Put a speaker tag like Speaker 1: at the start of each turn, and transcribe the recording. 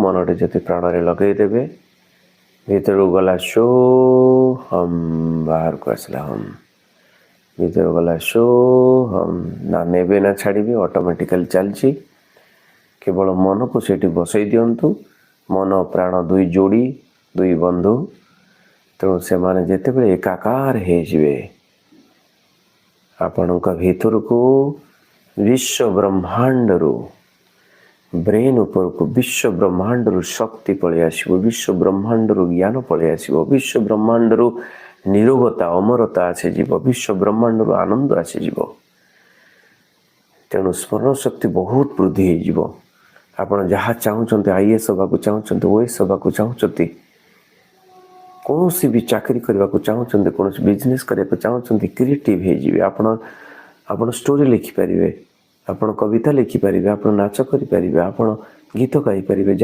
Speaker 1: ମନଟି ଯଦି ପ୍ରାଣରେ ଲଗେଇଦେବେ, ଭିତରକୁ ଗଲା ସୋହମ୍, ବାହାରକୁ ଆସିଲା ହମ୍। ଭିତରକୁ ଗଲା ସୋହମ୍। ନା ନେବେ ନା ଛାଡ଼ିବେ, ଅଟୋମେଟିକାଲି ଚାଲିଛି। କେବଳ ମନକୁ ସେଇଠି ବସେଇ ଦିଅନ୍ତୁ। ମନ ପ୍ରାଣ ଦୁଇ ଯୋଡ଼ି, ଦୁଇ ବନ୍ଧୁ। ତେଣୁ ସେମାନେ ଯେତେବେଳେ ଏକାକାର ହେଇଯିବେ, ଆପଣଙ୍କ ଭିତରକୁ ବିଶ୍ୱ ବ୍ରହ୍ମାଣ୍ଡରୁ, ବ୍ରେନ୍ ଉପରକୁ ବିଶ୍ୱ ବ୍ରହ୍ମାଣ୍ଡରୁ ଶକ୍ତି ପଳେଇ ଆସିବ, ବିଶ୍ୱ ବ୍ରହ୍ମାଣ୍ଡରୁ ଜ୍ଞାନ ପଳେଇ ଆସିବ, ବିଶ୍ୱ ବ୍ରହ୍ମାଣ୍ଡରୁ ନିରୋଗତା, ଅମରତା ଆସିଯିବ, ବିଶ୍ୱ ବ୍ରହ୍ମାଣ୍ଡରୁ ଆନନ୍ଦ ଆସିଯିବ। ତେଣୁ ସ୍ମରଣ ଶକ୍ତି ବହୁତ ବୃଦ୍ଧି ହେଇଯିବ। ଆପଣ ଯାହା ଚାହୁଁଛନ୍ତି, ଆଇଏଏସ୍ ହେବାକୁ ଚାହୁଁଛନ୍ତି, ଓଏଏସ୍ ହେବାକୁ ଚାହୁଁଛନ୍ତି, କୌଣସି ବି ଚାକିରି କରିବାକୁ ଚାହୁଁଛନ୍ତି, କୌଣସି ବିଜନେସ୍ କରିବାକୁ ଚାହୁଁଛନ୍ତି, କ୍ରିଏଟିଭ୍ ହେଇଯିବେ ଆପଣ। ଆପଣ ଷ୍ଟୋରି ଲେଖିପାରିବେ, ଆପଣ କବିତା ଲେଖିପାରିବେ, ଆପଣ ନାଚ କରିପାରିବେ, ଆପଣ ଗୀତ ଗାଇପାରିବେ, ଯାହା